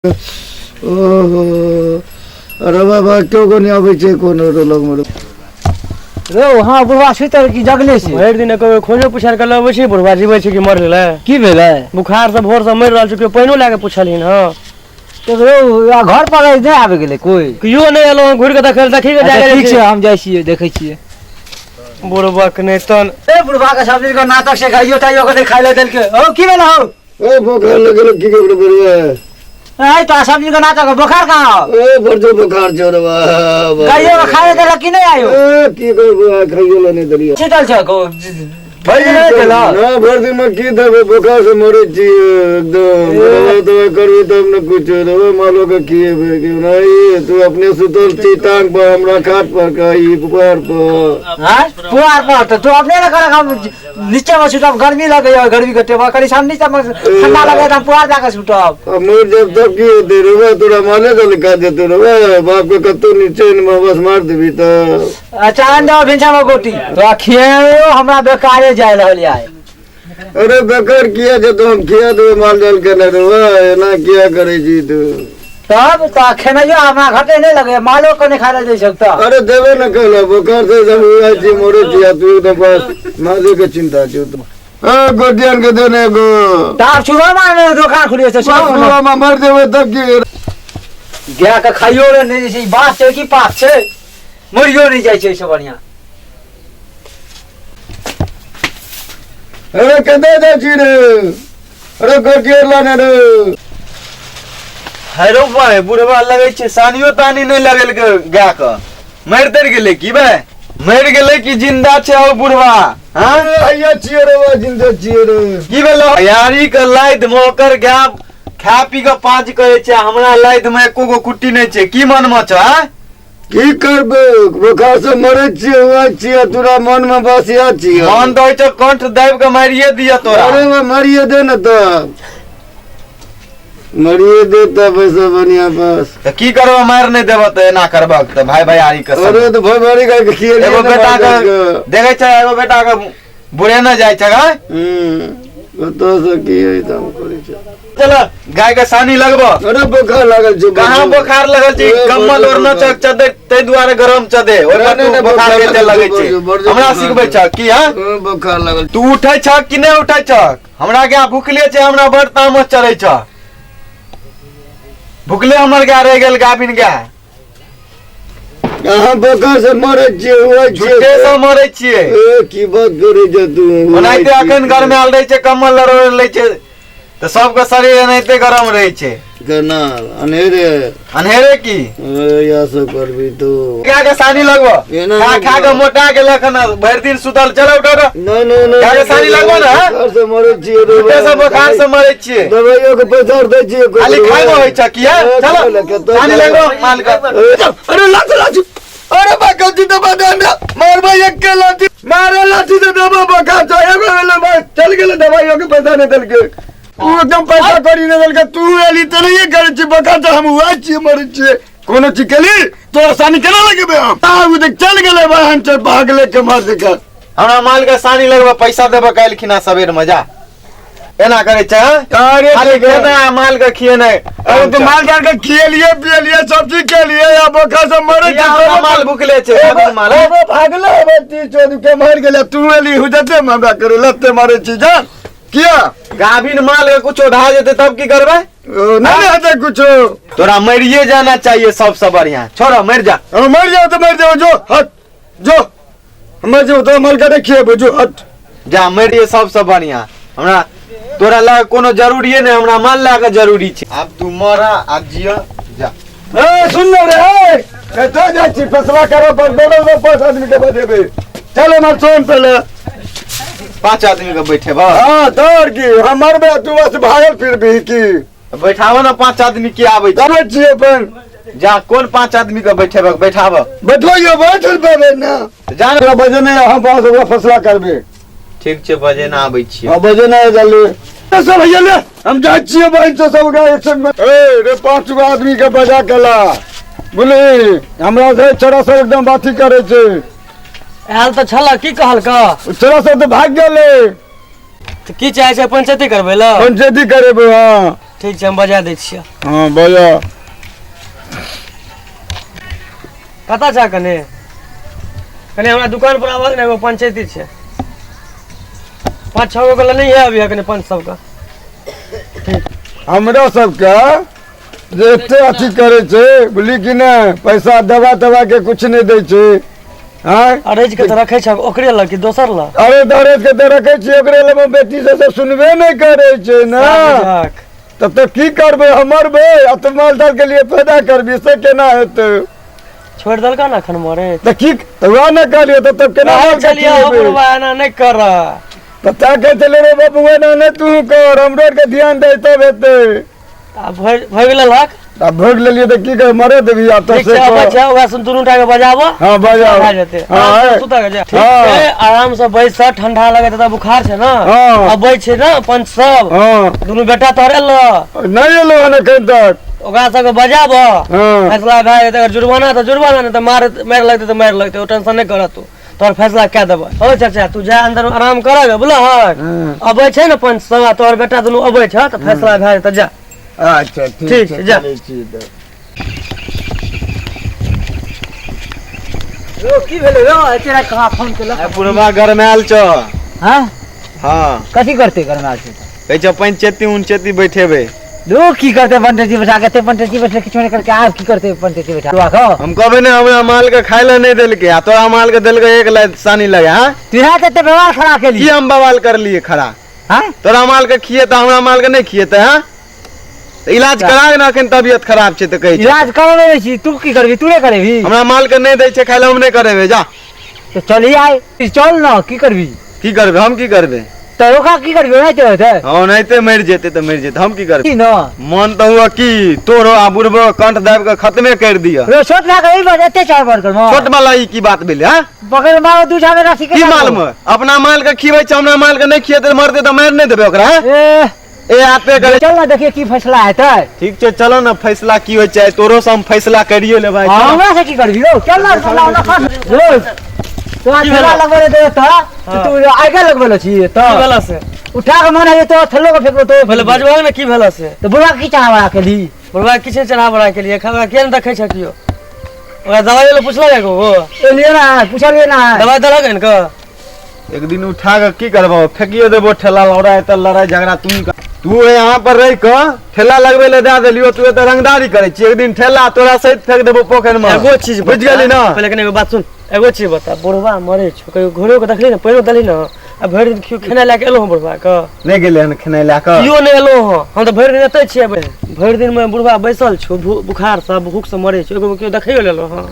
ओहो, अरे बाबा, केओ को नहि आबै छै कोनो रो लगमे रो। रो हाँ, बुढ़वा सुतल कि जगले छै? भरि दिन एको बेर खोजो पुछार के लबै छै, बुढ़वा जीबै छै कि मर गेलै? की भेलै? बुखार से भोर से मरि रहल छै, केओ पानिओ लए के पुछलहिन हँ? तऽ रौ, आ घर पर नहि आबि गेलै कोइ? केओ नहि एलौ हँ, घुरि के देखै देखी के अच्छा, जा। ठीक छै, हम जाइ छियै, देखै छियै। बुढ़बक नहि तन। ए बुढ़वा के सब दिन के नाटक से खाइयो ताइयो के नहि खाइ लए देलकै हौ। की भेलै हौ? ए, बोखार लगल, की करबै बरुआ? आइ तो सब दिन के नाटक, बोखार कहाँ हौ? ए, बड़ जोर बोखार छौ रे बाबा। गाइयो के खाइ लए देलक कि नहि आयो? ए, की करबै, खाइयो लए नहि देलियै। सुतल छै भरि दिन नहि देलक? ना, भरि दिन में की देबै, बोखार से मरै छी एकदम। दवाई दवाई करबै तब ने कुछ देबै मालो के खिएबै कि नहीं। तू अपने सुतल छी टांग पर, हमरा खाट पर का ई पुआर पर। हाँ, पुआर पर तऽ तू अपने ने करक, हम नीचे में सुतब, गर्मी लगैया, गर्मी के टेबल करी हम नीचे में, ठंडा लगैया तऽ हम पुआर जाके सुतब। अब मर जब तब की होते रे? तोरा माले के लिखा देते रे बाप के, कतौ नीचे में बस मार देबी तऽ। अच्छा, आन दो भिनसर में गोटी तो खियाओ, हमरा बेकारे जाय रहल यार। अरे बेकार किया जेतो? हम खिया देबै माल जाल के ने रे, एना किया करै छी तू? तब तऽ खेनाइयो हमरा घटे नहि लगैया, मालो के नहि खाय लए दै सकता। अरे देबे न कहला, बोखार से एकदम उड़ाइ छी, मरै छी आ तू एकदम बस माले के चिंता छौ तो। ए, गोटियन के देने एगो। तब सुबह में दोकान खुली छै सुबह में। सुबह में मर जेबै तब की? गाय के खाइयो रे नहि दै छै, ई बात छै कि पाप छै? मरियो नहि जाइ छै एहिसँ बढ़िआँ। अरे, कतऽ जाइ छी रे? अरे, गोटियन लाने रे। हैरो भाई, बुढ़वा लगै छै सानियो तानी नहि लगेलकै गाय के, मरि तरि गेलै की बे? मरि गेलै कि जिंदा छै हौ बुढ़वा? हाँ? अरे, छियै रे बा, जिंदा छियै रे। की भेलो? यारी के लाइद मे ओकर गाय खा पी के पाँच करै छै, हमरा लाइद मे एको गो कुट्टी नहि छै। की मन मे छौ, आँय? की करबै, बोखार से मरै छियै, हुआ छियै, तोरा मन मे बस इएह छियै। मन तऽ होइ छै कंठ दाबि के मारिए दिअ तोरा। अरे बा, मारिए दे ने तऽ, मरिए दे तब ऐसे बढ़िया बस। तऽ की करबऽ, मारि नहि देबऽ तऽ एना करबक तऽ भाई भैयारी के संग? अरे तऽ भाई भारी के खिएलियै एगो ने बेटा के मार के। देखै छै, एगो बेटा के बुढ़ेने जाइ छै गाय। कतऽ से की एकदम करै छै। चल, गाय के सानी लगबो। अरे, बोखार लागल छै। कहाँ बोखार लगल छै? ए, कम्बल बड़ ओढ़ने बोखार। छै चदे, ताहि दुआरे गरम चदे ओहि पर। नहि, तू नहि, बोखार बोखार के लागल लगै छै, छै। बड़ हमरा बोखार सिखबै छै। छ की? हाँ? ए, बोखार लागल। तू उठै छ कि नहि उठै छ? हमरा गाय भुखले छै, हमरा बड़ तामस चढ़ै छ। भुखले हमर गाय रहि गेल, गाभिन गाय। अहाँ बोखार से मरै छियै, हुआ छियै। झूठे से मरै छियै। ए, की बात करै छै तू? ओनाहिते अखन गरमायल रहै छै, कम्बल लड़ोड़ लै छै तऽ सबके शरीर एनाहिते गरम रहै छै। केना अनेरे? अन्हेरे की? ए, इएह सब करबी तू? गाय के सानी लगबो। एना खा नहि खा के करब। मोटा गेल, अखन भरि दिन सुतल। चलो, उठो उठो। नहि नहि नहि। गाय के सानी लगबो ने, हाँ? बोखार से मरै छियै रे। झूठे से बोखार से मरै छियै। दवाइयो के पैसा आर दै छियै? खाली खाइमे होइ छ किया? ए, चलो, खाय लए कतऽ सानी जाय? लगबो माल के। अरे, लाठी लाठी! अरे बा, गलती दबा दे हमरा, मारबा एक के लाठी मारे, लाठी से दबा, बोखार छै। एगो भेलै बस, चल गेलै, दवाइयो के पैसा नहि देलकै उ, एकदम पैसा कौड़ी नहि देलकै। तू एली तऽ नहिये करै छी, बोखार छै, हम उएह छियै, मरै छियै, कोनो चीज केली तोरा? सानी केना लगेबै हम? आ उ देख, चल गेलै, बहन चल भागलै के मार देख। हमरा माल के सानी लगबो, पैसा देबो काल्हि खिना सबेर में। जा, एना करै छै, हाँ? अरे खाली देख। खेनाइ आ माल के खिएनाइ। अरे तो माल जाल के खिएलिए पिएलिए, सब चीज केलिए, आ बोखार से मरै किया छै। हमरा माल भुखले छै, गाभिन माल, हाँ? एगो भागलो, एगो तीर चोद के मर गेलै। तू एली हुजते हमरा करे लत्ते मारे छी, जा किया? गाभिन माल के कुछो भए जेतै तब की करबै? ओ, नहीं नहीं हेतै कुछो। तोरा मरिए जाना चाहिए सबसे बढ़िया। छोड़ो, मर जा। हम मर जाओ तो मर जाओ, जो हट जो, मर जाओ तो मर के खिएबो, जो हट। जा, मरिए सबसे बढ़िया। हमरा तोरा लग कोनो जरूरिए नहि, हमरा माल लए के जरूरी छै। आब तू मर आ जिय, जा। ए, सुन ले रे, ए, कतऽ जाइ छी? फैसला करऽ पर बगल में 5 आदमी के बजेबै। चल हमर सुन पहिले। 5 आदमी के बैठेबह? हाँ, दौड़ की हम मरबे, तू बस भागल फिरबी की? बैठाबऽ ने, 5 आदमी के आबै छै? आबै छियै अपन। जा, कोन 5 आदमी के बैठेबह? बैठाबह। बैठो, बैठ पेबै ने। जा ने। ओकरा बजेने हम पास, ओकरा फैसला करबै। ठीक छै, बजेना आबै छियै। हाँ, बजेने जल्दी सब भैया ले, हम जाइ छियै बहिन से सब एक संग में। ए रे, 5 गो आदमी के बजा के ला, बुझली? हमरा से छोरा सब एकदम बाती करै छै। आयल तऽ छल, की कहलक? छोरा सब तऽ भाग गेलै। तऽ की चाहै छै, पंचायती करबै लए? पंचायती करेबै, हाँ। ठीक छै, हम बजा दै छियै। हँ, बजा। कतऽ छह? कने कने हमरा दुकान पर आबह ने, एगो पंचायती छै। 5-6 गो के लऽ नहीं है अभी, कने पंच सबके। हमरा सबके जे एते अथी करै छै, बुझली कि नहि, पैसा दवा तवा के कुछ नहि दै छै। आँय? अरेज के तऽ रखै छह ओकरे लग कि दोसर लग? अरे, दरेज के तऽ रखै छियै ओकरे लग, बेटी सब से सुनबे नहि करै छै ने। बुझक। तब तऽ की करबै? हमर बे आ तऽ माल जाल के लिए पैदा करबी, से केना हेतै? छोड़ि देलका ने एखन मरे? तऽ की तऽ वएह ने कहलियै, तऽ तब केना कहै माल के छलियै हौ खिएबै? बुढ़बा, एना नहि कर। तऽ तैं कहै छलियै रे बाबू, एना नहि तू कर, हमरो आरके ध्यान दे तब हेतै। आब भऽ गेल हक। आब भोग लेलियै तऽ की कर, मरे देबही आब तऽ? ठीक से छै, अबै कह। छै ओकरा सुन, दुनू टा के बजाबऽ। हँ, बजाओ। भए जेतै। हँ। आराम से सुतऽ के जा, ठीक छै? आराम से बैस, ठंडा लगै तऽ बुखार छै ने। अबै छै ने पंच सब? हँ। दुनू बेटा तोहर एलो? नहि एलो हन एखन तक। ओकरा सबके बजाबऽ। हँ। फैसला भए जेतै। अगर जुर्माना तऽ जुर्माना, नहि तऽ मार मारि लगतै तऽ मारि लगतै, ओ टेंशन नहि करऽ तू, तोहर फैसला कए देबै। हो चाचा, तू जा अंदर आराम करऽ गे, बुझलहक? अबै छै ने पंच सब आ तोहर बेटा दुनू अबै छ तऽ फैसला भए जेतै, जा। अच्छा, ठीक। ठीक छै। छै, जा। चलै छी तऽ। यौ, की भेलै यौ? एते राति कहाँ फोन केलक? बुढ़वा गरमायल छौ। हँ? हँ। कथी करतै गरमायल छै? कहै छौ पंचेती उनचेती बैठेबै। दू की करतै पंचायती बैठा के? एते पंचायती बैठे किछो नहि करके, आब की करतै पंचायती बैठा कऽ? हम कहबै ने, हमरा माल के खाय लए नहि देलकै आ तोरा माल के देलकै एक लाख सानी लगे। हाँ? तू तऽ एते व्यवहार खराब की? केली। हम बवाल करलिए खड़ा? हँ? तोरा माल के खिए तऽ हमरा माल के नहि खिएतै? हाँ, तऽ इलाज करा के ने, एखन तबियत खराब छै तऽ कहै छै। इलाज करबे नहि छी, तू की करबी? तू नहि करेबी? हमरा माल के नहि दै छै खाय लए, हम नहि करेबै, जा। तऽ चलही आइ, चल ने, की करबी? की करबै? हम की करबै? तऽ ओकरा की करबी? ओनाहिते होतै? हँ, ओनाहिते मरि जेतै तऽ मरि जेतै, हम की करबै? की न? मन तऽ हुआ की तोरो आ बुढ़बो कंठ दाबि कऽ खत्मे करि दिअ। रो छोट भए कऽ एहि बार एते चार बार करबो? छोट वाला ई की बात भेलै? हाँ? बगल मारो दू झामे राखी। की माल मे? अपना माल के खिबै छै, हमरा माल के नहि खिएतै, मरतै तऽ मारि नहि देबै ओकरा? हाँ? ए। ए आते करे। चल ने, देखिए की फैसला हेतै। ठीक छै, चलो ने, फैसला की होइ छै, तोरो से हम फैसला करियो लेबै, चलो। हमरा से की करबी यौ? चल ने, चल ने, खस यौ, तोरा की ठेला भेलौ? लगबै दे तऽ तू आगे लगबै ले छी की तऽ भेला से? उठा के मन है तो थल्लो के फेकबो तो। पहिले बजबह ने, की भेला से? तऽ बुढ़ा की चाह बड़ा केली? बुढ़बा किछु चढ़ा बढ़ा के लिए ओकरा किया नहि देखै छ कियो? ओकरा दवाइ लए पुछलक एगो ओ? एलियै ना, पुछलियै ना। दवाइ देलक हन के? एक दिन उठा के की करबो, फेकियो देबो ठेला। लौड़ा एतऽ लड़ाई झगड़ा तू कर। तू यहाँ पर रहि कऽ ठेला लगबै लए दए देलियो, तू एतऽ रंगदारी करै छी, एक दिन ठेला तोरा सहित फेंक देबो पोखरि मे। एगो चीज बुझि गेली ना? पहिले कने एगो बात सुन, एगो चीज बता, बुढ़बा मरे छौ, कहियो घरो के देखली ने, पानिओ देली ने, आ भरि दिन केओ खेनाइ लए के एलहुँ हँ बुढ़बा के? नहि गेलै हन खेनाइ लए कऽ। केओ नहि एलहुँ हँ। हम तऽ भरि दिन एतै छियै, भरि दिन मे बुढ़बा बैसल छौ, बुखार से भूख से मरे छौ, एगो केओ देखैयो लेलहुँ हँ?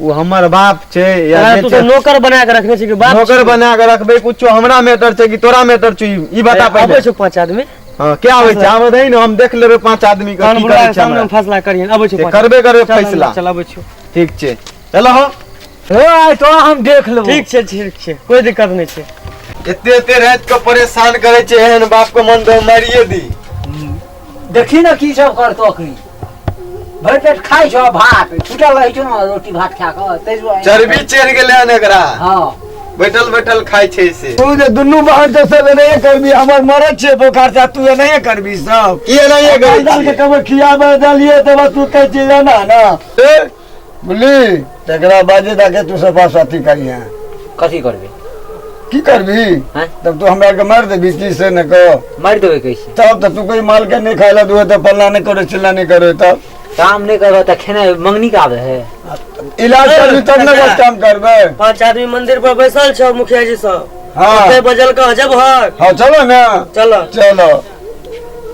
ओ हमर बाप छै या तोरा नहि तू छै? तऽ नौकर बना के रखने छी कि बाप? नौकर बना के रखबै कुछो, हमरा मैटर छै कि तोरा मैटर छै, ई बता अबै पहिले। छौ पाँच आदमी। हँ, क्या आबै छै? आबै दही ने, हम देख लेबै पांच आदमी के तहन की बुढ़बा करै के छै सामने हमरा। हम फैसला करियन, अबै छौ से पाँच। करबे करबै चल, फैसला। चल, अबै छौ। ठीक छै, चलो हो। ओ आइ तोरा हम देख लेबो। ठीक छै, ठीक छै, कोई दिक्कत नहि छै। एते एते राति के परेशान करै छै, एहन बाप के मन तऽ मारिए दी। देखी ने की सब करतो अखनी। भरि पेट खाइ छौ भात, छूटल रहै छौ ने रोटी भात खा कऽ, ताहि दुआरे। चर्बी चढ़ि गेलै हन एकरा। हँ। बैठल बैठल खाइ छै से। तू जे दुनू बहन छै सब एनाहिए करबी? हमर मरद छियै बोखार से, तू एनाहिए करबी सब? की एनाहिए करै दाल के छियै? कभी खियाबे देलियै तऽ बस तू कहै छी एना ना। ए बुझली, तकरा बाजे जाके तू सब अथी करिहे। कथी करबै? की करबी? हैं? तब तू हमरा के मारि देबी की, से ने कह। मारि देबै कैसे? तब तऽ तू कोई माल के नहि खाय ला दुहे तऽ फल्ला नहि करे, चिल्ला नहि करे तब। काम नहि करबह तऽ खेनाइ मंगनी के आबै है? इलाज करबी तब ने बस काम करबै। पांच आदमी मंदिर पर बैसल छौ, मुखिया जी सब। हाँ। ओते बजल कह जब हक। हाँ, चलो ने। चल। चलो।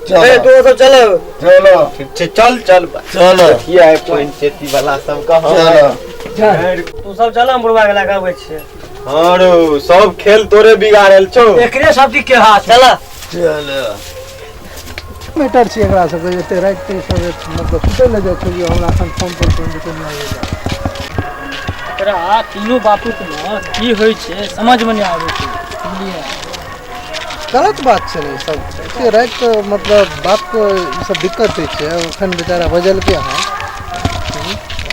ए चलो। तू सब चलो। चलो। ठीक छै, चल चल। चलो। किया है पंचायती वाला सब कह। चलो। तू सब चल, हम बुढ़वा के लए के अबै छियै। हाँ रो, सब खेल तोरे बिगाड़ल छौ। एकरे सब के हाथ। चल। चलो। मैटर छै एकरा सबके, एते राति के सब मतलब सुतै लए जाइ छै, हमरा एखन फोन पर फोन जेतै नहि आबै। एकरा तीनू बापूतमे की होइ छै समझमे नहि आबै छै, बुझलियै? गलत बात छै ने ई सब, एते राति के मतलब बापके ई सब दिक्कत होइ छै। एखन बेचारा बजलकै हँ।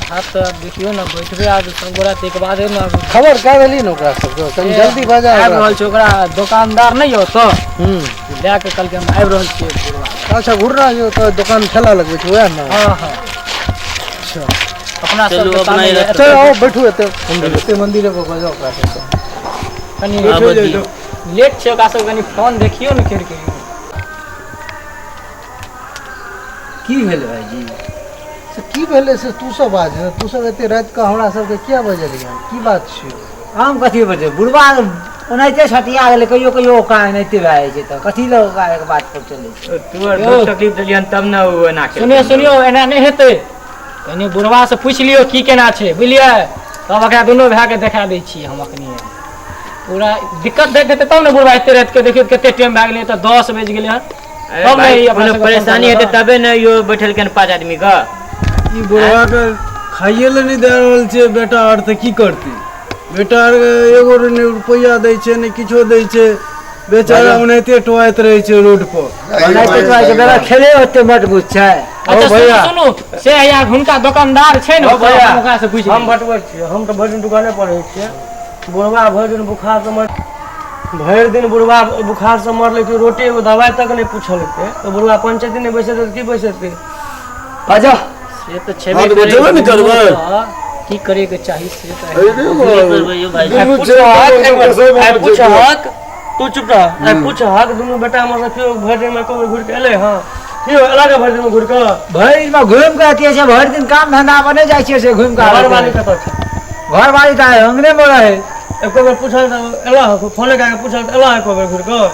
हाथ तऽ देखियौ ने, बैठबै आब सब गोरा ताहिके बादे ने। खबर कए देली ने ओकरा सबके? कनि जल्दी बजा आबि ओकरा। रहल छै ओकरा दोकानदार नहि यऽ ओतऽ हूँ। लए कऽ, कहलकै हम आबि रहल छियै बुढ़वा। अच्छा घुरना जो तो दोकान ठेला लगबै छै वएह ने? हँ हँ। अच्छा अपना चलू, सबके अपना सामने ही अच्छा आओ बैठू एते, एते मंदिरे पर बजाओ ओकरा सबके। कनि आबऽ दियौ। लेट छै ओकरा सब, कनि फोन देखियौ ने करके। की भेल भाईजी? से की भेलै से तू सब बाज, तू सब एते राति कऽ हमरा सबके किया बजेलियै, की बात छियौ? हम कथी बजे, बुढ़बा ओनाहिते छटिया गेलै, कहियो कहियो ओकरा एनाहिते भए जाइ छै, तऽ कथी लए ओकरा एक बात पर चलै छै? तू आर दुख तकलीफ देलियन तब ने ओ एना केलकै। सुनियौ सुनियौ, एना नहि हेतै, कनि बुढ़बा से पूछि लियौ की केना छै, बुझलियै? तब एकरा दुनू भायके देखा दै छियै हम अखनी। पूरा दिक्कत देख हेतै तब ने बुढ़बा एते राति के। देखियौ कते टाइम भए गेलै, तऽ 10 बजि गेलै हन। अरे तब ने भाई, ई अपना कोनो सबके परेशानी फोन हेतै करलक। तबे ने यो बैठलखिन 5 आदमी के। ई बुढ़वा के खाइए लए नहि दए रहल छै बेटा आर, तऽ की करतै बेटा आर? एगो नहि रुपैआ दै छै, नहि किछो दै छै, बेचारा ओनाहिते टोआइत रहै छै रोड पर। ओनाहिते तो आइ बेरा खेले ओते मजबूत छै। अच्छा सुनू भैया। सुनू, से हैया हुनका दोकानदार छै ने, ओ भैया, हम ओकरा से पूछि हम लेबै। बतबै छियै, हम तऽ भरि दिन दुकाने पर रहै छियै। बुढ़वा भरि दिन बुखार से मर, भरि दिन बुढ़वा बुखार से मरलै, कि रोटी एगो दवाइ तक नहि पूछलकै, तऽ बुढ़वा पंचायती नहि बैसेतै तऽ की बैसेतै? अच्छा से तऽ छेबे हँ, तऽ करै, बचेबे ने करबै। की करे के चाही से तऽ करबै यौ भाईजी? आइ पूछहक, एक मिनट, आइ पूछहक, तू चुप रह। आइ पूछहक दुनू बेटा हमर से, केओ भरि दिन मे एको बेर घुरि के एलै? हँ, की एला के भरि दिन मे घुरि कऽ? भरि दिनमे घुमि कऽ अथी छै, भरि दिन काम धंधा पर नहि जाइ छियै, से घुमि कऽ आबै घरवाली छै। कतऽ छै? घरवाली तऽ अंगने मे रहै। एको बेर पूछल तऽ एला? फोने कए के पूछल तऽ एला एको बेर घुरि कऽ?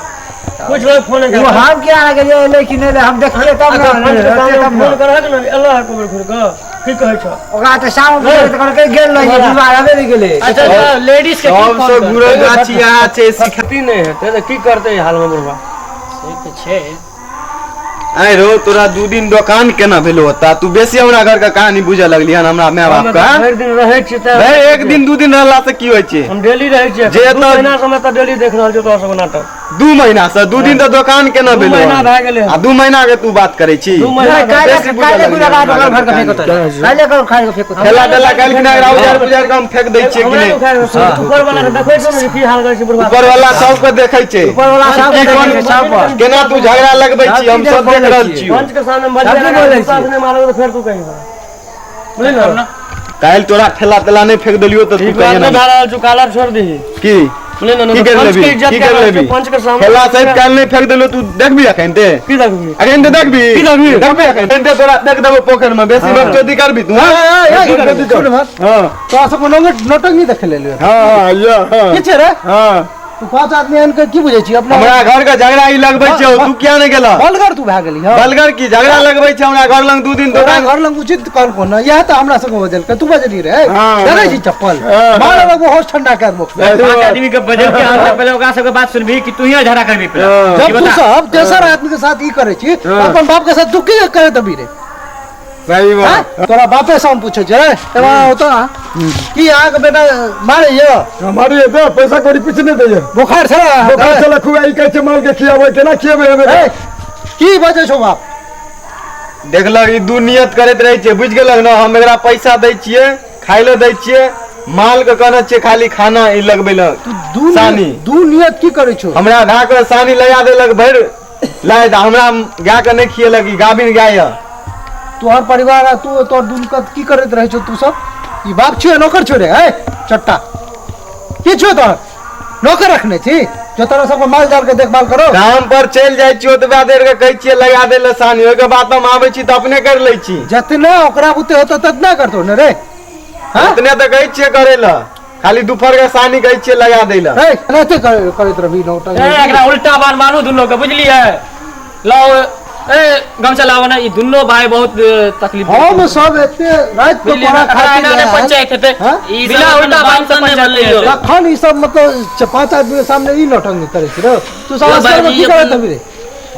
पूछल फोने कए ओ के? हम किया ने गेलियै, एलै कि नहि एलै, हम देखलियै तब ने, अच्छा, पंच के रहतै सामने तब ने। फोन करहक ने, एला एको बेर घुरि कऽ? की कहै छौ? ओकरा तऽ शाम मे तऽ कहलकै गेल रहियै, बुढ़बा रहबे नहि गेलै। अच्छा तऽ लेडीज के की फोन सबसँ करतै? घुरल गाछी यहाँ छै सिख खेती नहि हेतै तऽ की करतै ई हालमे बुढ़वा? से तऽ छै। आइ रो तोरा 2 दिन दोकान केना भेलो होता? तू बेसी हमरा घर के कहानी बुझे लगली हन हमरा माय बाप हम का। तऽ भरि दिन रहै छियै तऽ भाई, 1 दिन 2 दिन रहला से की होइ छै? हम डेली रहै छियै। जे 2 एतऽ- महीना से हम एतऽ डेली देख रहल छियै तोरा सबके नाटक। 2 महीना से 2 दिन तऽ दोकान केना 2 भेलो महीना हन? भए गेलै हन। आ 2 महीना के तू बात करै छी? 2 महीना नहि, भए काल्हि बेसी बुझऽ काल्हि लगली गुला हमरा दोकान घर भर के के फेंको, कहानी। काल्हि कऽ खाइ के फेंको। ठेला तेला काल्हि कि नहि उजार पुजार के हम फेंक दै छियै कि हमरा नहि? उखाड़ि कऽ ऊपर वाला के देखै छौ ने जे की हाल करै छै बुढ़वा? ऊपर वाला सबके देखै छै। ऊपर वाला सब की देखै कोन- छै, सब पर। केना तू झगड़ा लगबै छी, हम सब देख रहल छियौ। पंच के सामने सब बजिया बोलै गुस्सा छियै। से नहि मारबै तऽ फेर तू कहीं बुझলি ने? काल्हि तोरा ठेला तेला नहि फेंक देलियौ तऽ तू ठीक बात कहिया नहि ना भए रहल छौ, कालर छोड़ दही। की बुझली ने? की कर पंच लेबी? के इज्जत की कए कर रहल लेबी? छियौ, पंच के सामने ठेला सहित काल्हि नहि फेंक देलियौ, तू देखबी अखन ते? की देखबी? अखन ते देखबी? की देखबी? देखबी अखन ते? तोरा देख देबो पोखरि में, बेसी बकचोदी करबी तू? हाँ? सुन मत। हाँ। तोरा सबके नौटंकी नहीं देखे लेलियै। हाँ, ये हाँ। की छै रे? हाँ। तू 5 आदमी आनि कऽ की बुझै छी अपना? हमरा घर के झगड़ा ई लगबै छै, तू किया नहि गेला? बलगर तू भए गेली हँ? बलगर की झगड़ा लगबै छै हमरा घर लग 2 दिन तोरा दोकान घर लग उचित कहल को ने, इएह तऽ हमरा सबके बजलकै, तू बजली रे? हाँ। डरै छी चप्पल हाँ। मारे लगबो, होश ठंडा कए देबो। 5 आदमी के बजल के हम पहिले ओकरा सबके बात सुनबी कि तू ही झगड़ा करबी पहिले? हाँ। की जब तू बता? सब तेसर आदमी के साथ ई करै छी, हाँ। अपन बाप के साथ तू की करैत अभी रे? सही बात। हाँ? तोरा बापे से हम पूछै छियै रे, एना होता की अहाँके बेटा मारै यऽ? हमारी एते पैसा कौड़ी कुछ नहि दैये। बोखार छलै अहाँके? बोखार छलै खूब, ई कहै छै माल के खियाबै, केना खियेबै हमे? ए, की बजै छौ बाप? देखलक ई दू नियत करैत रहै छै, बुझि गेलक ने? हम एकरा पैसा दै छियै, खाइ लए दै छियै, माल के कहने छियै खाली खाना ई लगबै लए। तू दू सानी। दू नियत की करै छौ? हमरा भाय के सानी लगा देलक भरि लाय, हमरा गाय के नहि खियेलक, ई गाभिन गाय यऽ। तोहर परिवार आ तू तोहर दुनू के की करैत रहै छौ तू सब? ई बाप छियो नौकर छियो रे? ए चट्टा की छियो तोहर? नौकर रखने छी जो तोरा सबके माल जाल के देखभाल करो? काम पर चलि जाइ छियै, ओतबा देर के कहै छियै लगा दै लए सानी, ओहिके बाद हम आबै छी तऽ अपने करि लै छी। जतना ओकरा बुते होतो ततना करतो ने रे? हाँ? उतने तऽ कहै छियै करै लए, खाली दुपहर के सानी कहै छियै लगा दै लए। ए, एनाहिते करैत रहबी नौटंकी? ए, एकरा उल्टा बार मारू दुनू के, बुझलियै? लाओ ए गमछा लाओ ना, ई दुनू भाई बहुत तकलीफ देलकै। हम सब एते राति के बुझलियै तोरा ने? एकरा खातिर एना नहि आयल। पंचायत हेतै। हाँ? ई बिना सब उल्टा अपन बात से बाप से नहि पंचायत भेलै यौ। हेतै। तखन ई सब मतलब 5 आदमी के सामने ई नौटंकी करै छी रे तू सब? यौ असगर मे भाईजी, की करैत अपन- हबी रे?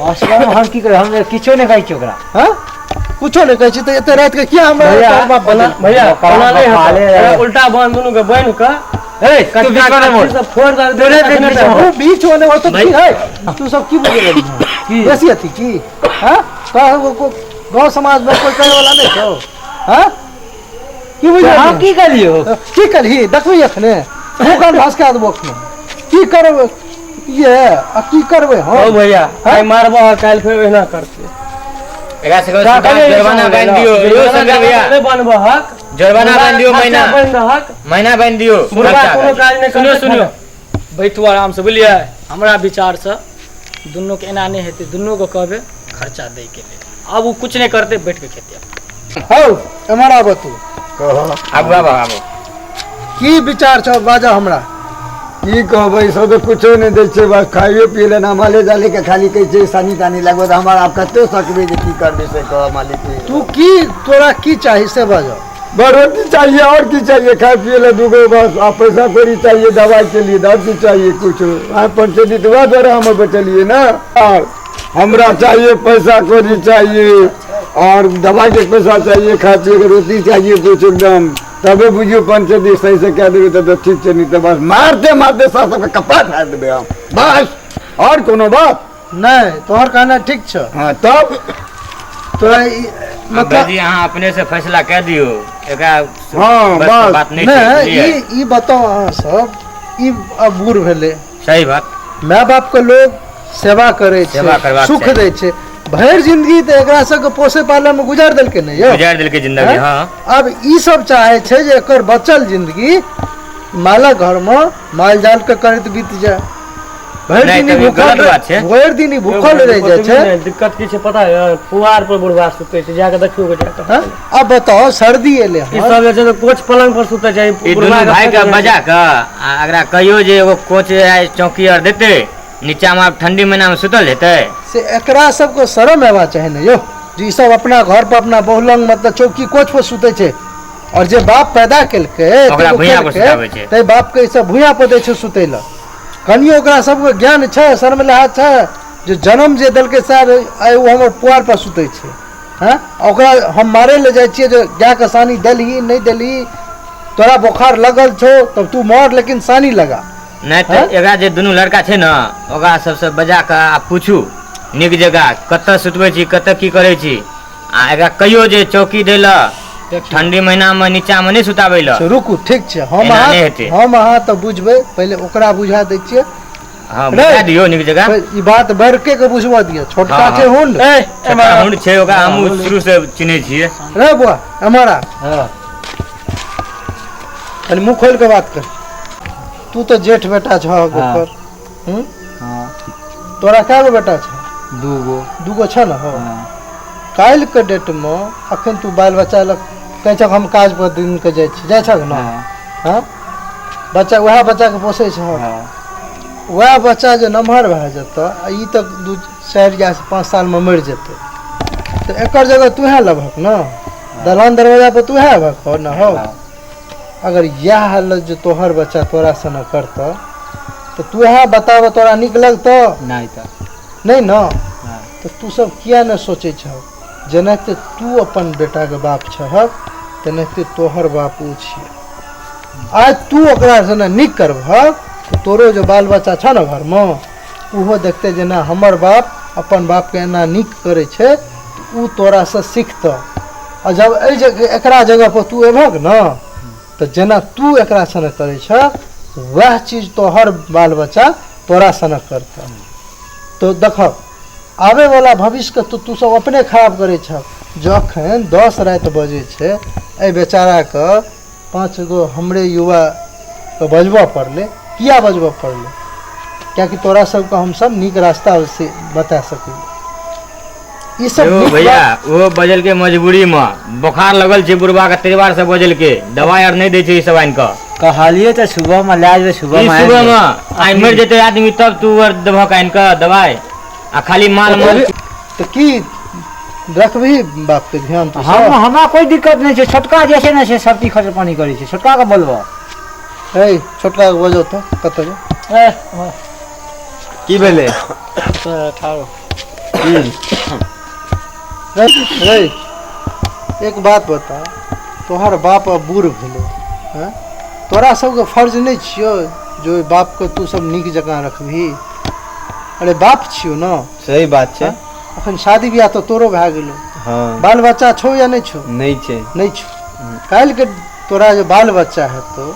असगर हम की करै, हम किछो नहि कहै छियै ओकरा। हाँ, कुछो नहि कहै छी तऽ एते राति के किया हमरा भैया, तोहर बाप बना भैया ओकरा ओना नहि बफाले हेतौ। रहै। एकरा उल्टा बांध दुनू के बान्हि कऽ ए, तू कटका बीच में कटकी मोड़। सब फोड़ दे। तोरे तखने बीच तऽ में। तू बीच वाले हो तो की है? तू सब की बुझे लगली बेसी अथी की? हाँ, गाँव समाज में कोई कहे वाला नहीं छौ? हाँ, की बुझे? हम की कहलियौ? की करही देखबी अखने, मुँह कान भसका देबो अखने। की करबै ये आ की करबै हौ हम? भैया, आइ मारबह काल्हि फेर ओहिना करतै। एकरा सबके जुर्माना बान्हि दियौ यौ शंकर भैया। नहि बनबहक, जुर्माना बान्हि दियौ, महीना बनि रहक, महीना बान्हि दियौ। बुढ़बा कोनो काज नहि सुनियो करतै। सुनियो, बैठू आरामसँ, बुझलियै? हमरा विचारसँ दुनूके एना नहि हेतै। दुनूके कहबै खर्चा दैके लेल, आब ओ किछु नहि करतै, बैठ कऽ खेतै। हौ, एम्हर आबऽ तू। आबू आबू आबू। की विचार छौ, बाजऽ हमरा। की कहबै, सब तऽ कुछो नहि दै छै, बस खाइयो पियै लए ना, माले जाले के खाली कहै छै सानी तानी लगबै। तऽ हमर आब कते सकबै जे की करबै से कह मालिक। तू की, तोरा की चाही से बाजऽ। बस रोटी चाहिए और की चाहिए, खाए पिए ला दूगो बस, आ पैसा कौड़ी चाहिए दवाई के लिए, और की चाहिए कुछ? आ पंचायती तो वह द्वारा हम बचलिए ना। और हमरा चाहिए पैसा कौड़ी चाहिए और दवाई के पैसा चाहिए, खाए पिए के रोटी चाहिए कुछ एकदम, तबे बुझियो पंचायती सही से कह देबै तब तऽ ठीक छै, नहीं तऽ बस मारते मारते सास सबके कपड़ा फाड़ि देबै हम, बस और कोनो बात नहि। तोहर कहना ठीक छौ। हाँ तब तोरा ई मतलब भाईजी, अहाँ अपने से फैसला कह दियौ एकरा। हाँ बस बस बात नहि छै, नहि बुझलियै? ई ई बताउ अहाँ सब, ई अब बूढ़ भेलै। सही बात। माय बाप के लोग सेवा करै सेवा छै, करबाक सुख चाही। दै छै, भरि जिंदगी तऽ एकरा सबके पोसे पाले में गुजार देलकै ने यौ? गुजारि देलकै जिंदगी। हैं? हाँ। अब ई सब चाहे छै जे एकर बचल जिंदगी मालक घर में माल जाल के करैत बीत जाय, भरि नहि, दिन ई तऽ ई भूखल गलत बात छै। भरि दिन ई भूखल रहि जाइ ओतबी छै। नहि, दिक्कत की छै पता है? पुआर पर बुढ़वा सुतै छै, जाके देखियौ के जाके। हैं? अब बताओ, सर्दी एलै ई हन। सब जे छै तऽ कोच पलंग पर सुतै छै। ई बुढ़वा दुनू के भाई के फेंक बजा कऽ आ एकरा कहियो जे एगो कोच आ चौकी आर देतै नीचा मे, आब ठंडी महीना मे सुतल जेतै। से एकरा सबके शरम हेबा चाही ने यौ, जे ई सब अपना घर पर अपना बहुलंग मतलब चौकी कोच पर सुतै छै, और जे बाप पैदा केलकै ओकरा एतेक भुइयाँ पर केलकै, सुताबै छै। ताहि बाप के ई सब भुइयाँ पर दै छै सुतै लए। कनियो ओकरा सबके ज्ञान छै, शर्म लिहाज छै, जे जन्म जे देलकै सर आइ ओ हमर पुआर पर सुतै छै? हँ, ओकरा हम मारै लए जाइ छियै जे गायके सानी देलही नहि देलही, तोरा बोखार लगल छौ तब तू मर लेकिन सानी लगा। नहि तऽ एकरा जे दुनू लड़का छै ने, ओकरा सबसँ बजा कऽ आ पूछू नीक जगह कतऽ सुतबै छी, कतऽ की करै छी, आ एकरा कहियो जे चौकी दै लए, ठंडी महीना मे नीचा मे नहि सुताबै लए। से रुकू, ठीक छै, हम एना अहाँ नहि हेतै। हम अहाँ तऽ बुझबै, पहिले ओकरा बुझा दै छियै। हँ, रे। बुझा दियौ नीक जगह। ई बात बड़के के बुझबऽ दिअ, छोटका हाँ, छै हुंड। छोटका हुंड छै, ओकरा हमहूँ शुरू से चिन्है छियै। रे बुआ, एम्हर आ। हाँ। कनि मुँह खोलि कऽ बात कर। तू तऽ जेठ बेटा छह ओकर? हूँ? हाँ। तोरा कए गो बेटा छह? दूगो। दूगो छ ने? हँ। काल्हि के डेट मे अखन तू बाल बच्चा लग कहै छह हम काज पर दिन के जाइ छी, जाइ छह ने? हँ। बच्चा उएह बच्चा के पोसै छह? हाँ। उएह बच्चा जे नमहर भए जेतऽ आ ई तऽ 2 4 या 5 सालमे मरि जेतै, तऽ एकर जगह तूहे लेबहक ने? दलान दरवाजा पर तूहे हेबहक ने? हौ, अगर इएह हालत जे तोहर बच्चा तोरा सने करतऽ तऽ तूहे बताबऽ, तोरा नीक लगतऽ? नहि तऽ। नहि ने? तऽ तू सब किया नहि सोचै छह, जेनाहिते तू अपन बेटाके बाप छहक तेनाहिते तोहर बाप ओ छियै। आइ तू ओकरा से ने नीक करबहक तऽ तोरो जे बाल बच्चा छह ने घरमे, ओहो देखतै जे ना हमर बाप अपन बापके एना नीक करै छै, तऽ ओ तोरासँ सीखतऽ। आ जब एहि जगह एकरा जगह पर तू एबहक ने, तऽ जेना तू एकरा सने करै छह वएह चीज तोहर बाल बच्चा तोरा सने करतऽ। तो देखब आबे वाला भविष्यके तो तू सब अपने खराब करै छह। जखन 10 राति बजै छै, एहि बेचाराके 5 गो हमरे युवाके बजबऽ पड़लै। किया बजबऽ पड़लै? कियाकि तोरा सबके हमसब नीक रास्ता से बता सकी ई सब यौ नीक भैया, बात। ओ बजल के मजबूरी मे बोखार लगल छै बुढ़बा के, त्रिवार से बजल के दवाई आर नहि दै छै ई सब आनि कऽ। कहलियै तऽ सुबह मे लए जेबै, सुबह ई मे सुबह मे आइ मरि जेतै आदमी तब तू आर देबहक आनि कऽ दवाई, आ खाली माल माल। तऽ की रखबही बाप के ध्यान तू हम सब? हमरा कोई दिक्कत नहि छै, छोटका जे छै ने से सब चीज खर्च पानी करै छै, छोटका के बोलबो। ए छोटका के बजौ तऽ कतऽ जाउ? की भेलै? ठाढ़ो। रे रे, एक बात बता, तोहर बाप अब बूढ़ भेलो हैं, तोरा सबके फर्ज नहि छियौ जो ओहि बापके तू सब नीक जकाँ रखबही? अरे बाप छियौ ने। सही बात छै। अखन शादी बियाह तऽ तोरो भए गेलो? हाँ। बाल बच्चा छौ या नहि छौ? नहि छै। नहि छौ। काल्हि के तोरा जे बाल बच्चा हेतौ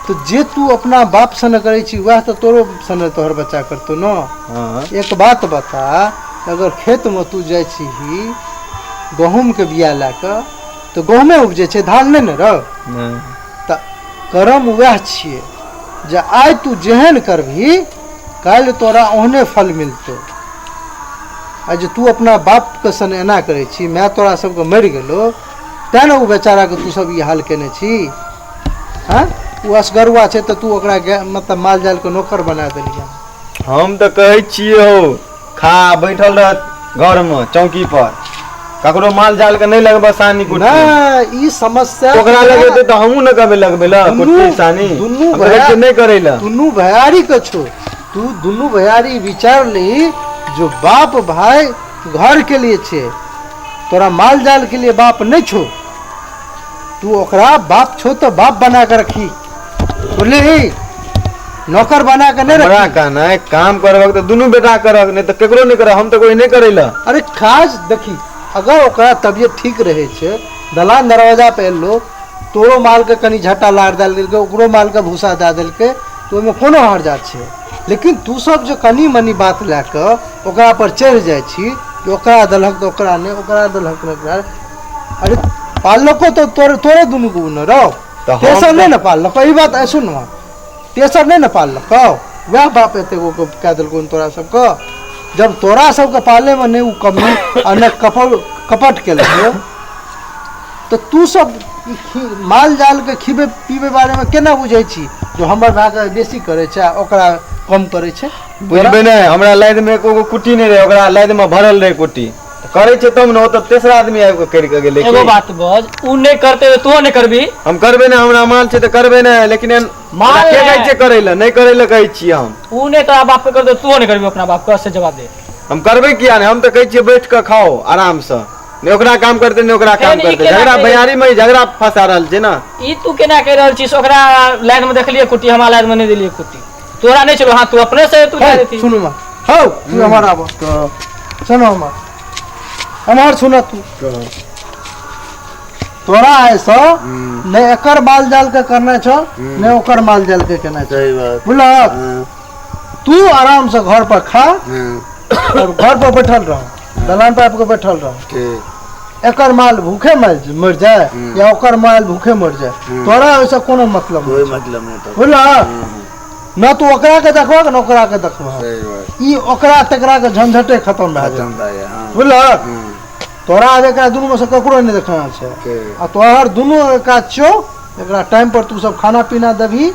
तऽ जे तू अपना बाप सने करै छी वएह तऽ तोरो सने तोहर बच्चा करतौ ने? हाँ। एक बात बता, अगर खेतमे तू जाइ छीही गहूँमके बिया लए कऽ तऽ गहूँमे उपजै छै, धान नहि ने रौ। तऽ कर्म वएह छियै जे आइ तू जेहन करबही काल्हि तोरा ओहने फल मिलतौ। आ जे तू अपना बापके सन एना करै छी, माय तोरा सबके मरि गेलो तेँ ने ओ बेचाराके तू सब ई हाल केने छी। हँ, ओ असगरुआ छै तऽ तू ओकरा मतलब माल जालके नौकर बना देलियै। हम तऽ कहै छियै हौ, खा बैठल रह घरमे चौकी पर, ककरो माल जाल के नहि लगबऽ सानी कुट्टी। नहि, ई समस्या ओकरा लगेतै तऽ हमहूँ ने कहबै लगबै लए कुट्टी सानी। दुनू हम कहै छियै नहि करै लए। दुनू भैयारी के छो, तू दुनू भैयारी विचार ली जो बाप भाई घर के लिए छे, तोरा माल जाल के लिए बाप नहीं छो। तू ओकरा बाप छो तो बाप बना के रखी, बुझली? नौकर बना के नहीं हमरा रखी। कहना है काम करबक तऽ दुनू बेटा करक, नहीं तऽ केकरो नहीं करब, हम तऽ कोई नहीं करै लए। अरे काज देखी, अगर ओकरा तबियत ठीक रहे छे, दलान दरवाजा पे एलो, तोरो माल के कनी झट्टा लार दए देलकै, ओकरो माल के भूसा दए देलकै, तऽ ओहिमे कोनो हर्जा छै। लेकिन तू सब जे कनी मनी बात लए कऽ ओकरा पर चढ़ि जाइ छी कि ओकरा देलहक तऽ ओकरा नहि, ओकरा देलहक तऽ ओकरा। अरे पाललको तऽ तोरे तोरे दुनू के ने रौ, तऽ हम तेसर नहि ने पाललको। ई बात सुन ने, तेसर नहि ने पाललको, वएह बाप एते गो के कए देलको तोरा सबके। जब तोरा सबके पाले में नहीं उ कमी आ ने कपट केलको, तऽ तू सब माल जाल के खिबे पीबे बारे में केना बुझै छी जो हमर भाय के बेसी करै छै आ ओकरा कम करै छै? बुझबै नहि, हमरा लाद में एको गो कुट्टी नहि रहै, ओकरा लाद में भरल रहै कुट्टी। करै छै तब ने, ओ तऽ तेसरा आदमी आबि कऽ करि कऽ गेलै। एगो बात बज, उ नहि करते तऽ तूहो नहि करबी? हम करबै नहि, हमरा माल छै तऽ करबै नहि, लेकिन माल के कहै नहि। छै करै लए, नहि करै लए कहै छियै हम। उ नहि तोरा बाप के करतौ, तूहो नहि करबी अपना बाप के? से जवाब दे। हम करबै किया नहि? हम तऽ कहै छियै बैठ कऽ खाओ आरामसँ, नहि ओकरा काम करतै नहि ओकरा काम फेर ई करतै। केना झगड़ा कहि- भैयारी में ई झगड़ा फंसा रहल छै ने। ई तू केना कहि रहल छिस? ओकरा लाइन में देखलियै कुट्टी, हमरा लाइन में नहि देलियै कुट्टी। तोरा नहि छलो? हाँ, तू अपने से तू दे देती। सुनू माँ, हौ तू हमार आब सुनो, हमार हमार सुन तू। तोरा ऐसा नहीं एकर माल जाल के करना छो, नहीं ओकर माल जाल के करना छो, बुझलक? तू आराम से घर पर खा और घर पर बैठल रह, दलान पर आबि के बैठल रह। एकर माल भूखे मर जाए या ओकर माल भूखे मर जाए, तोरा ओहिसँ कोनो मतलब कोई मतलब नहीं तो। बुझलक न? तू ओकरा के देखबहक न ओकरा के देखबहक, ई ओकरा तकरा के झंझटे खत्म भए खत्म जाए, भए जाए, हाँ। बुझलक? तोरा आब एकरा दुनू में से ककरो नहीं देखना छै। आ तोहर दुनू काज छौ, एकरा टाइम पर तू सब खाना पीना देबही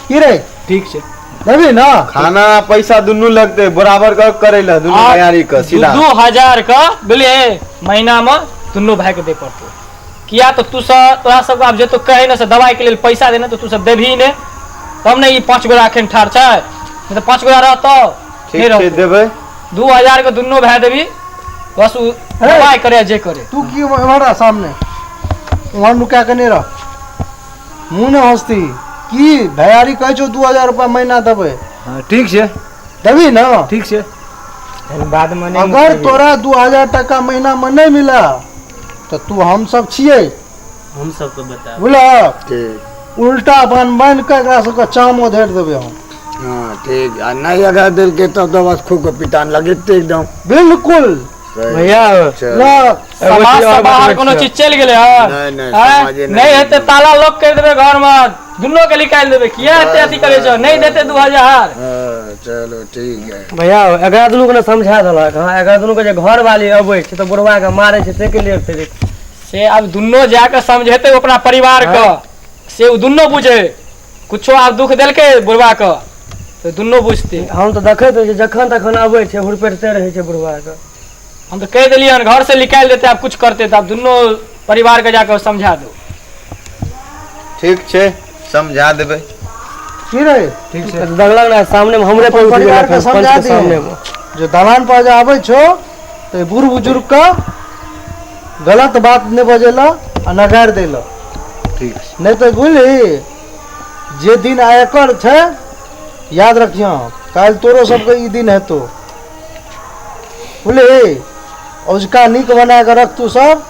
की रे? ठीक छै। देबही ना? खाना पैसा दुनू लगतै बराबर कर करै लए दुनू भैयारी के सीधा 2000 के बुझलियै महीना में दुनू भाई के दे पड़तौ। किया तऽ तू सब तोरा सबके आब जेतो कहै ने से दवाई के लेल पैसा देने, तऽ तू सब देबही ने तब ने ई 5 गोरा एखन ठाढ़ छै, नहि तऽ 5 गोरा रहतौ ठीक नहि छै रहतौ। देबै। 2000 के दुनू भाई देबही, बस उ दवाई करे जे करे। तू की एम्हर आ सामने, उम्हर नुका के नहीं रह, मुँह ने हंसती की भैयारी कहै छौ 2000 रुपया महीना देबै। हाँ, ठीक छै। देबही ना? ठीक छै। बाद में नहीं अगर तोरा 2000 टका महीना में नहीं मिला तो तू हम सब छियै, हम सबके बता बुझलक? ठीक। उल्टा बन बन के एकरा सबके चाम ओधेर देबै हम। हाँ ठीक। आ नहीं अगर देलकै तब तो बस खूब के पिटान लगेतै एकदम। बिल्कुल। भैया ल समाज से बाहर कोनो चीज चलि गेलै हन? नहीं, नहीं, आँय? समाजे नहीं। नहीं हेतै ताला लॉक कर देबै घर में, दुनू के निकालि देबै। किया एते अथी करै छौ? नहीं देतै 2000। हाँ, चलो ठीक है। भैया एकरा दुनू के ने समझा देलक। हाँ, एकरा दुनू के जे घर वाली अबै छै तऽ बुढ़वा के मारै छै, ताहिके लिए फेर से आब दुनू जाके समझेतै अपना परिवार के, से उ दुनू बुझे। कुछो आब दुख देलकै बुढ़वा के तऽ दुनू बुझतै। हम तऽ देखैत रहै छियै जखन तखन अबै छै हुरपेटते रहै छै बुढ़वा के। हम तऽ कहि देलियै हन घर से निकालि देतै, आब कुछ करतै तऽ आब दुनू परिवार के जाके समझा दो। ठीक छै, समझा देबै। की रे? ठीक छै। दगलक ने सामने में हमरे पर उठि परिवार गेलक के हन, पंच समझा के दिहे। सामने में। जो दलान पर जे आबै छौ तऽ बूढ़ बुजुर्ग के गलत बात नहीं बजेला आ नगारि देला। ठीक छै। नहीं तऽ बुझली जे दिन आयकर छै याद रखियो, काल्हि तोरो सबके ई दिन हेतौ, बुझली? औजका नीक बना के रख तू सब,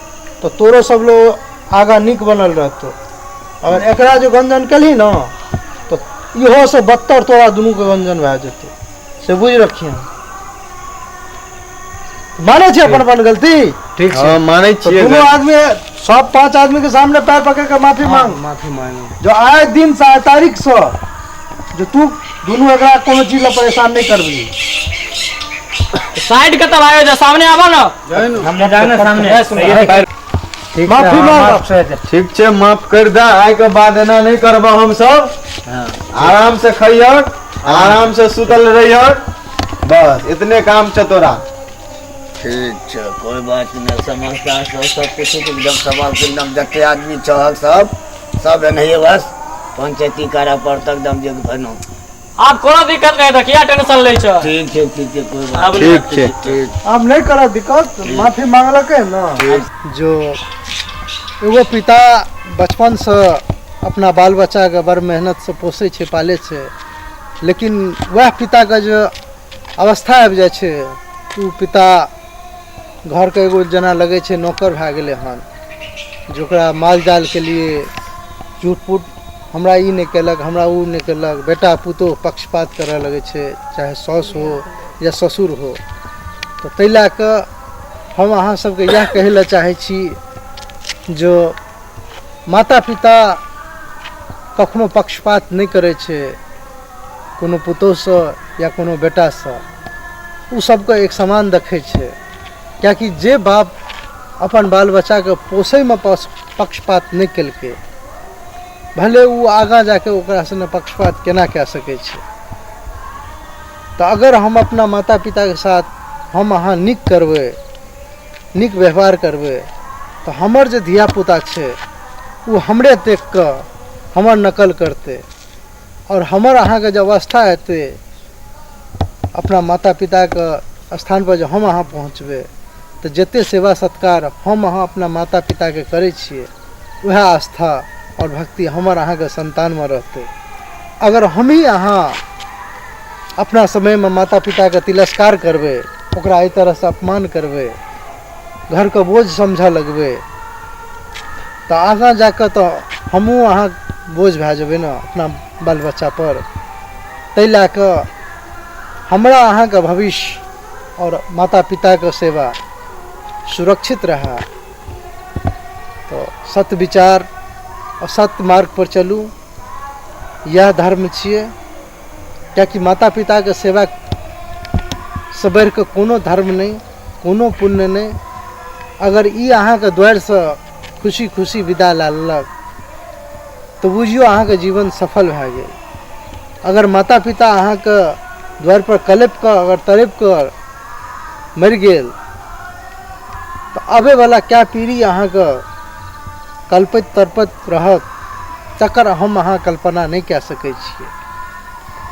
तऽ तोरो सब लोग आगाँ नीक बनल रहतौ। अगर एकरा जो गंजन केलही न तऽ इहो से बदतर तोरा दुनू के गंजन भए जेतौ, से बुझि रखियो। मानै छी अपन अपन गलती? ठीक छै। हाँ, मानै तो छियै। दोनों आदमी सब 5 आदमी के सामने पैर पकड़ के माफी मांग। माफी मांगू। जो आए दिन से तारीख से जो तू दोनों एकरा कोनो चीज ला परेशान नहीं करबी। साइड के तब आयो जा, सामने आबो ना। हम जाओ ना सामने। ठीक माफी मांग। ठीक छै, माफ कर दे। आइ के बाद एना नहीं करबो हम सब। आराम से खइहक, आराम से सुतल रहिहक, बस इतने काम छै तोरा। ठीक छै, कोई बात नहीं। समझदार सब सब कुछ एकदम सवाल एकदम जते आदमी छहक सब सब एनाहिए बस पंचायती करऽ पड़त एकदम जे भेनो। आब कोनो दिक्कत नहीं है, किया टेंशन लै छ? ठीक छै, ठीक छै, कोई बात ठीक छै। ठीक। अब नहीं करा दिक्कत, माफी मांगलकै ना। जो एगो पिता बचपन से अपना बाल बच्चा के बड़ मेहनत से पोसै छै, पालै छै, लेकिन वएह पिता के जो अवस्था आबि जाइ छै, ओ पिता घर के एगो जेना लगै छै नौकर भए गेलै हन, जोकरा माल जाल के लिए झूठ फूट हमरा ई नहि केलक, हमरा ओ नहि केलक, बेटा पुतोह पक्षपात करऽ लगै छै, चाहे साउस हो या ससुर हो। तऽ ताहि लए कऽ हम अहाँ सबके इएह कहै लए चाहै छी जो माता पिता कखनो पक्षपात नहि करै छै कोनो पुतोहसँ या कोनो बेटासँ, ओ सबके एक समान देखै छै। कियाकि जे बाप अपन बाल बच्चाके पोसैमे पक्षपात नहि केलकै, भले ओ आगाँ जाके ओकरा सङ्गे पक्षपात केना कए सकै छै। तऽ अगर हम अपना माता पिताके साथ हम अहाँ नीक करबै, नीक व्यवहार करबै, तऽ हमर जे धियापुता छै ओ हमरे देख कऽ हमर नकल करतै, आओर हमर अहाँके जे अवस्था हेतै अपना माता पिताके स्थानपर जे हम अहाँ पहुँचबै, तऽ जते सेवा सत्कार हम अहाँ अपना माता पिताके करै छियै, वएह आस्था आओर भक्ति हमर अहाँके सन्तानमे रहतै। अगर हमही अहाँ अपना समयमे माता पिताके तिरस्कार करबै, ओकरा एहि तरहसँ अपमान करबै, घरके बोझ समझऽ लगबै, तऽ आगाँ जाकऽ तऽ हमहूँ अहाँ बोझ भए जेबै ने अपना बाल बच्चापर। ताहि लए कऽ हमरा अहाँके भविष्य आओर माता पिताके सेवा सुरक्षित रहए, तऽ सत्य विचार आओर सत्य मार्गपर चलू, इएह धर्म छियै। कियाकि माता पिताके सेवासँ बढ़िकऽ कोनो धर्म नहि, कोनो पुण्य नहि। अगर ई अहाँके द्वारिसँ खुशी खुशी विदा लए लेलक तऽ बुझियौ अहाँके जीवन सफल भए गेल। अगर माता पिता अहाँके द्वारिपर कलपि कऽ अगर तड़पि कऽ मरि गेल, तऽ आबैवला कए पीढ़ी अहाँके कलपैत तड़पैत रहत, तकर हम अहाँ कल्पना नहि कए सकै छियै।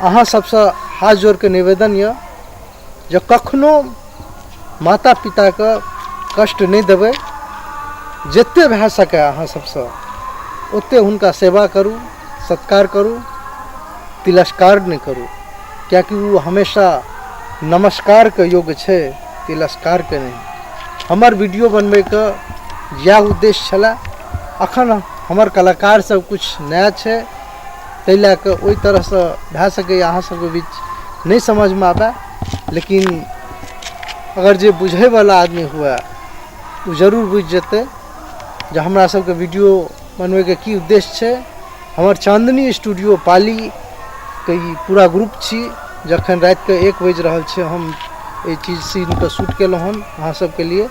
अहाँ सबसँ हाथ जोड़िके निवेदन यऽ जे कखनो माता पिताके कष्ट नहि देबै, जते भए सकै अहाँ सबसँ ओते हुनका सेवा करू, सत्कार करू, तिरस्कार नहि करू, कियाकि ओ हमेशा नमस्कारके योग्य छै, तिरस्कारके नहि। हमर वीडियो बनबैके इएह उद्देश्य छलै। अखन हमर कलाकार सब किछु नया छै, ताहि लए कऽ ओहि तरहसँ भए सकैए अहाँ सबके बीच नहि समझमे आबै, लेकिन अगर जे बुझैवला आदमी हुए ओ जरूर बुझि जेतै जे हमरा सबके वीडियो बनबैके की उद्देश्य छै। हमर चांदनी स्टूडियो पालीके ई पूरा ग्रुप छी। जखन रातिके 1 बाजि रहल छै, हम एहि चीज सीनके शूट केलहुँ हन अहाँ सबके लिए।